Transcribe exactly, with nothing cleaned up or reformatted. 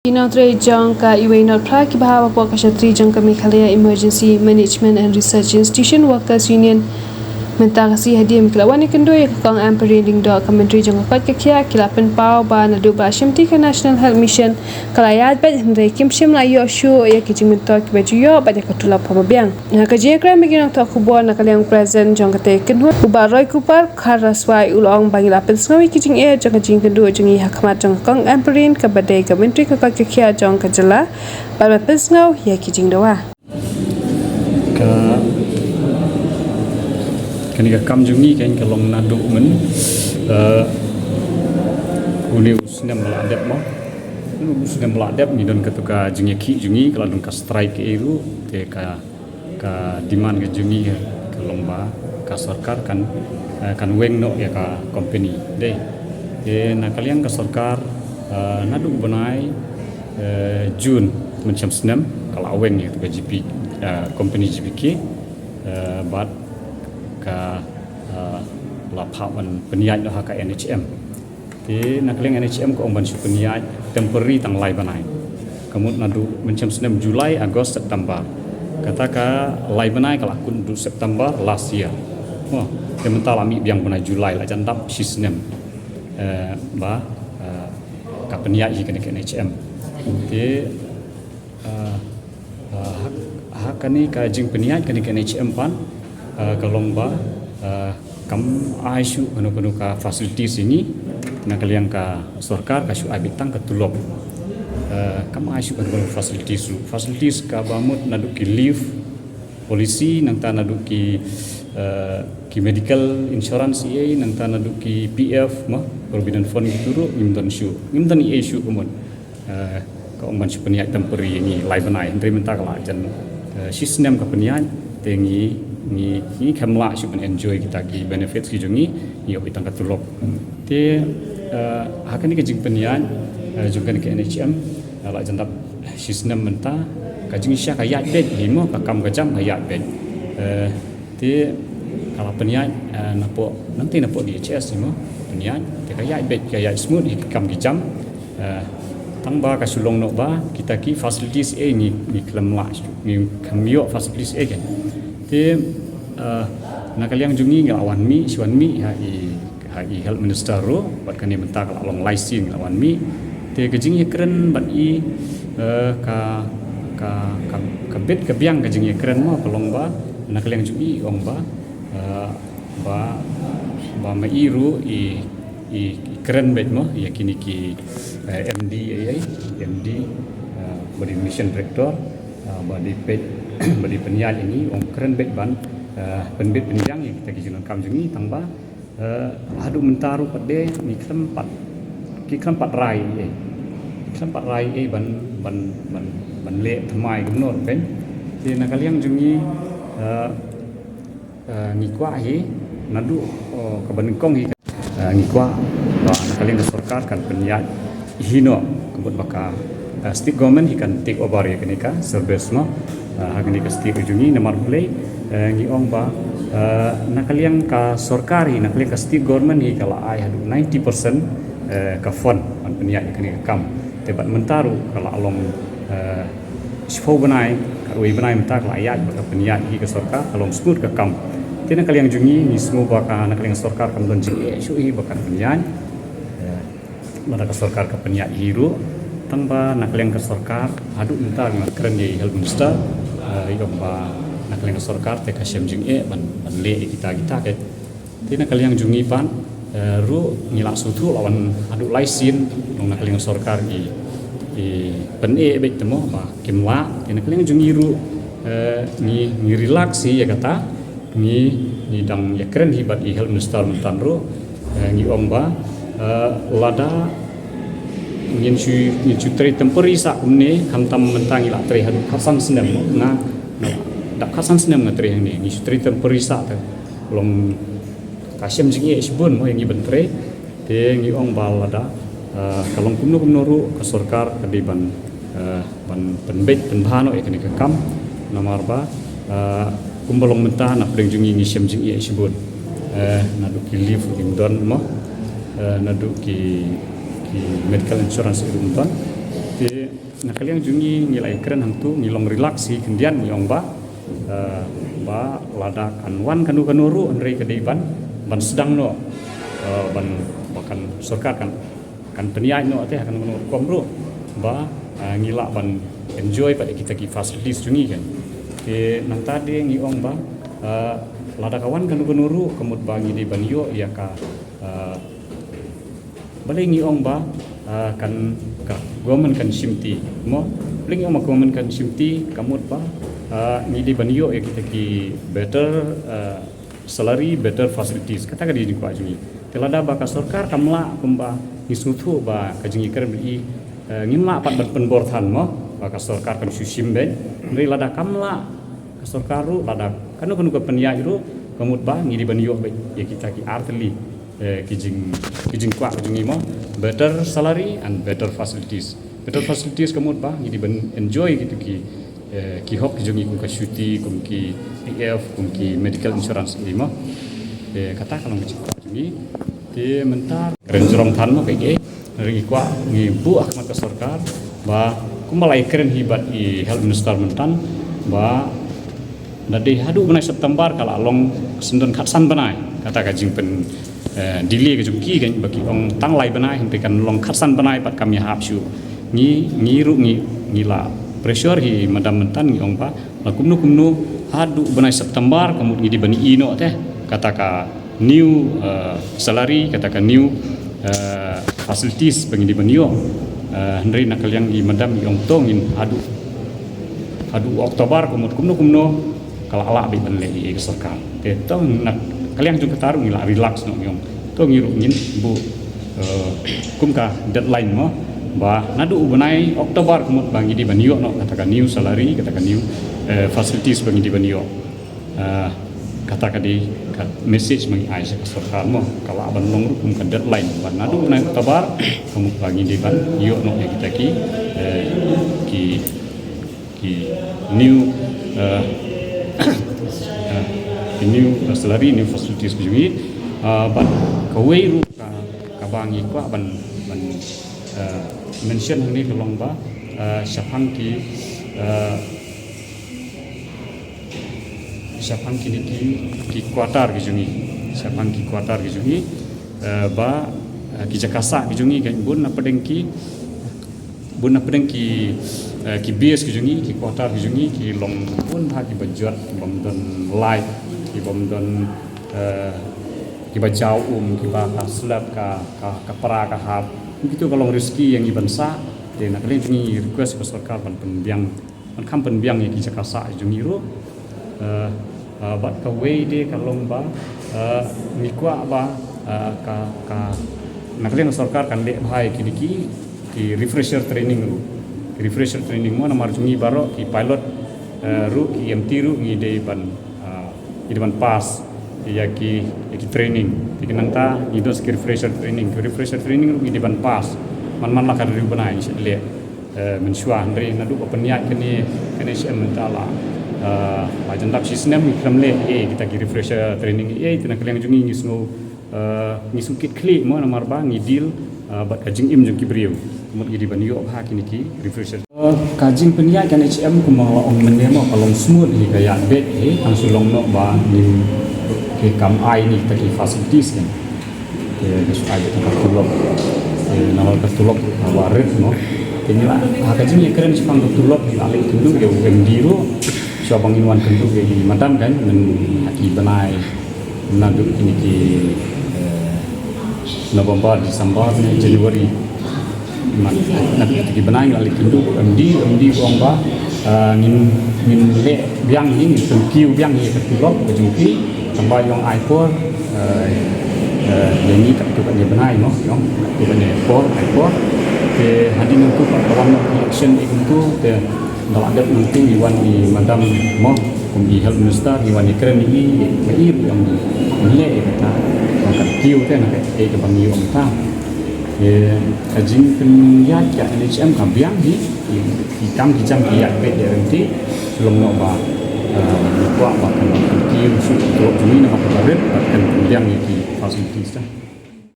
Ki nongtrei jong ka Iwei North Phra kiba hap hapoh ka shatri jong ka Meghalaya Emergency Management and Research Institution Workers Union mynta ka sngi hadien ba ki la wan ïakynduh ïa ka Kong Ampareen Lyngdoh, ka Myntri jong ka koit ka khiah, ki la pynpaw ba naduh ba shimti ka National Health Mission ka la ïaid beit hynrei kim shym la ïoh shuh ïa ki jingmyntoi kiba ju ïoh bad ïa ka tulop kaba biang. Ha ka jingïakren bad ki nongthoh khubor na ka liang u President jong katei ka kynhun, u Bah Roy Cooper Kharaswai, u la ong ba ngi la pynsngew ïa ki jingeh jong ka jingïakynduh jong ngi ha khmat jong ka Kong Ampareen kaba dei ka Myntri ka koit ka khiah jong ka jylla bad ban pynsngew ïa ki jingdawa. Ka, kane ka kam jong ngi kan ka long naduh myn, eh, une u snem ba la dep mo. Une u snem ba la dep ngi don katu ka jingïakhih jong ngi, ka la don ka strike ei ruh, te ka, ka demand ka jong ngi ka long ba ka sorkar kan, eh, kan weng noh ïa ka company. Dei. Te na ka liang ka sorkar, eh, naduh u bnai, eh, June mynshem snem ka la weng ïa ka G P, eh, company G P K, eh, bad ka, eh, la phah ban pynïaid noh ha ka N H M. Te na ka liang N H M ka ong ban shu pynïaid temporary tang lai bnai. Ka mut naduh mynshem snem July, August, September. Kata ka lai bnai ka la kut naduh September last year. Mo, te mynta la mih biang bnai July, la jan dap shi snem. Eh, ba, eh, ka pynïaid hi kane ka N H M. Te, eh, eh, ha, ha kane ka jingpynïaid kane ka N H M pan, eh, ka long ba, eh, kam ai shuh kano kano ka facilities ïa ngi na ka liang ka sorkar, ka shu ai beit tang ka tulop. Eh, kam ai shuh kano kano facilities ruh. Facilities kaba mut naduh ki leave policy, nangta naduh ki, eh, ki medical insurance ei, nangta naduh ki P F mo, provident fund kitu ruh ngim don shuh. Ngim don ei shuh ka mut. Eh, ka ong ban shu pynïaid temporary ïa ngi lai bnai, hynrei mynta ka la jan, eh, shi snem ka pynïaid, te ngi, ngi, ngi khlem lah shuh ban enjoy kita ki benefits ki jong ngi, ngi ïoh beit tang ka tulop. Te, eh, ha kane ka jingpynïaid, eh, jong kane ka N H M, eh, la jan dap shi snem mynta, ka jingshisha ka ïaid beit hi mo, ka kam ka jam ka ïaid beit. Eh, Te ka la pynïaid, eh, napoh, nangta napoh D H S hi mo, pynïaid, te ka ïaid beit, ka ïaid smooth hi ki kam ki jam. Eh, tang ba ka shu long noh ba kita ki facilities ei ngi, ngi khlem lah, ngi khlem ïoh facilities ei kan. Te, eh, na ka liang jong ngi ngi la wan mih, shu wan mih ha i ha i Health Minister ruh, bad kane mynta ka la long lai sien la wan mih. Te ka jingïakren bad i, eh, ka, ka, ka, ka bit ka biang ka jingïakren mo ka long ba, na ka liang jong i ong ba, eh, ba, ba ma i ruh i, i, i kren beit mo, ïa kine ki, eh, M D ei ei, M D, eh, bad i Mission Director, eh, bad i peit, bad i pynïaid ïa ngi, ong kren beit ban, eh, pynbit pynbiang ïa kita ki jingdonkam jong ngi tang ba, Eh, haduh mynta ruh pat de, ngi khlem pat, ki khlem pat rai ei. Khlem pat rai ei ban, ban, ban, ban leh thymmai kumno ruh kan. Te na ka liang jong ngi, eh, eh, ngi kwah hi, naduh, oh, kaba nyngkong hi, eh, ngi kwah ba na ka liang ka sorkar kan pynïaid hi noh, ka mut ba ka, eh, state government hi kan take over ïa kane ka service mo. Eh, ha kane ka state ka jong ngi namar balei, eh, ngi ong ba, eh, na ka liang ka sorkar hi, na ka liang ka state government hi ka la ai haduh ninety percent, eh, ka fund ban pynïaid ïa kane ka kam. Te bad mynta ruh ka la long, eh, shiphew bnai, khatwei bnai mynta ka la ïaid ba ka pynïaid hi ka sorkar, ka long smooth ka kam. Te na ka liang jong ngi, ngi sngew ba ka na ka liang sorkar kam don jingeh shuh hi ba kan pynïaid. Eh, Lada ka sorkar ka pynïaid hi ruh, tang ba na ka liang ka sorkar, haduh mynta nga kren ïa i Health Minister, eh, i ong ba na ka liang ka sorkar te ka shem jingeh ban, ban leh ïa kita kita ke. Te na ka liang jong ngi pat, eh, ruh ngi la sngewthuh la wan haduh lai sien, long na ka liang ka sorkar i, i pyneh beit te mo ba kim lah, te na ka liang jong ngi ruh, eh, ngi, ngi relax hi ïa kata, Ngi, ngi dang ïakren hi bad i Health Minister mynta ruh, eh, ngi ong ba, eh, lada ngin shu, ngin shu trei temporary sa kumne, khamtam mynta ngi la trei haduh khatsan snem, nga, nga dap khatsan snem nga trei hangne, ngin shu trei temporary sa te long ka shem jingeh shibun mo ïa ngi ban trei. Te ngi ong ba lada, eh, ka long kumno kumno ruh ka sorkar ka dei ban, eh, ban pynbeit pynbha noh ïa kane ka kam. Namar ba, eh, kumba long mynta na pdeng jong ngi ngi shem jingeh shibun. Eh, naduh ki leave ruh kim don mo. Eh, naduh ki, ki medical insurance ruh kim don. Te Na ka liang jong ngi, ngi la ïakren hangtu, ngi long relax hi khyndiat, ngi ong ba, eh, ba lada kan wan kano kano ruh, hynrei ka dei ban, ban sdang noh, eh, ban, ba kan sorkar kan, kan pynïaid noh te ha kano kano rukom ruh, ba, eh, ngi lah ban enjoy pat ïa kita ki facilities jong ngi kan. Te nangta de ngi ong ba, eh, lada ka wan kano kano ruh, ka mut ba ngi dei ban ïoh ïa ka, eh, balei ngi ong ba, ah, kan, ka government kan shimti mo? Balei ngi ong ba government kan shimti? Ka mut ba, ah, ngi dei ban ïoh ïa kita ki better, ah, salary, better facilities. Kata ka dei jingkwah jong ngi. Te lada ba ka sorkar kam lah kumba ngi sngewthuh ba ka jingïakren ba i, eh, ngim lah pat ban pynbor than mo, ba ka sorkar kan shu shim beit. Hynrei lada kam lah ka sorkar ruh, lada kano kano ka pynïaid ruh, ka mut ba ngi dei ban ïoh beit ïa kita ki artylli, eh, ki jing, ki jingkwah ka jong ngi mo, better salary and better facilities. Better facilities ka mut ba ngi dei ban enjoy kita ki, eh, ki hok ki jong ngi, kum ka shuti, kum ki P F, kum ki medical insurance, ngi mo. Eh, kata ka long ka jingkwah ka jong ngi. Te mynta kren jrong than mo, ka ïa ngi kwah, ngi buh ha khmat ka sorkar ba kumba la ïakren hi bad i health minister mynta, ba da dei haduh bnai September ka la long syndon khatsan bnai. Kata ka jingpyn, eh, delay ka jong ki kan, ba ki ong tang lai bnai, hynrei kan long khatsan bnai pat kam ïahap shuh. Ngi, ngi ruh ngi, ngi la pressure hi madam mynta, ngi ong ba la kumno kumno haduh bnai September ka mut ngi dei ban ïoh noh te kata ka new, eh, salary, kata ka new, eh, facilities ba ngi dei ban ïoh. Eh, hynrei na ka liang i madam i ong to ngin haduh, haduh October ka mut kumno kumno ka la lah beit ban leh ïa ka sorkar. Te to na ka liang jong kata ruh ngi la relax noh, ngi ong to ngi ruh ngin buh, eh, kum ka deadline mo, ba naduh u bnai October ka mut ba ngi dei ban ïoh noh kata ka new salary, kata ka new, eh, facilities ba ngi dei ban ïoh. Ah, kata ka dei ka message ba ngi ai sha ka sorkar mo, ka lah ban long ruh kum ka deadline ba naduh u bnai October ka mut ba ngi dei ban ïoh noh ïa kita ki, eh, ki, ki new, eh, eh, ki new, eh, salary, new facilities ka jong ngi. Ah, bad kawei ruh ka, kaba ngi kwah ban, ban, eh, mention hangne ka long ba, eh, shaphang ki, eh, shaphang kine ki, ki quarter ki jong ngi, shaphang ki quarter ki jong ngi, eh, ba, eh, ki jaka sah ki jong ngi kan bun na pdeng ki, bun na pdeng ki, eh, ki base ki jong ngi, ki quarter ki jong ngi ki long bun bha kiba jot, kibym don light, kibym don, eh, kiba jaw um, kiba ka slap ka, ka, ka pra ka hap. Kitu ka long risky ïa ngi ban sah. Te na ka liang jong ngi request ka sorkar ban pynbiang, ban kham pynbiang ïa ki jaka sah jong ngi ruh. Eh, eh, bad kawei de ka long ba, eh, ngi kwah ba, eh, ka, ka, na ka liang sorkar kan leh bha ïa kine ki, ki refresher training ruh. Ki refresher training mo namar jong ngi baroh ki pilot, eh, ruh ki E M T ruh ngi dei ban, eh, ngi dei ban pass ïa ki, ïa ki training. Te ki nangta ngi don ki refresher training. Ki refresher training ruh ngi dei ban pass. Man man la ka riew bnai ngi shu leh. Eh, mynshuwa hynrei naduh ba pynïaid kane, kane H M mynta la, eh, la jan dap shi snem ngi khlem leh, eh, kita ki refresher training, eh, te na ka liang jong ngi ngi sngew, eh, ngi sngew kit khlieh mo namar ba ngi deal, eh, bad ka jingim jong ki briew. Ka mut ngi dei ban ïoh bha kine ki refresher. Eh, ka jingpynïaid kane H M kumba la ong mynne mo ka long smooth hi, ka ïaid beit hi, tang shu long noh ba ngim, ki kam ai ni kita ki facilities kan. Te ka shu ai ka tulop. Te namar ka tulop ka ba rit mo. Te ngi la, ha ka jingïakren shaphang ka tulop ngi la leit kynduh ïa u M D ruh. Shuwa ba ngin wan kynduh ïa i madam kan, myn ha ki bnai naduh kine ki, eh, November, December ne January. Man, naduh kine ki bnai ngi la leit kynduh M D, M D u ong ba, eh, ngin, ngin leh biang hi, ngin pynkiew biang hi ka tulop ka jong ki, tang ba i ong ai por, eh, eh, ïa ngi katto katne bnai mo, i ong katto katne por, ai por. Te hadien nangtu pat ka wan election i kumtu, te da la dep nangtu i wan i madam mo, kum i health minister, i wan i kren i, i, i, i ong i leh i kata, ong ka kiew te na ka, eh, ka bang i ong ta. Te ka jingpynïaid ka N H M ka biang hi, i, i kam ki jam ki ïaid beit ïa ryntih, shu long noh ba, eh, kwah ba kan, kan kiew shuh ka tulop jong ngi namar ka rit, ba kan pynbiang ïa ki facilities ta.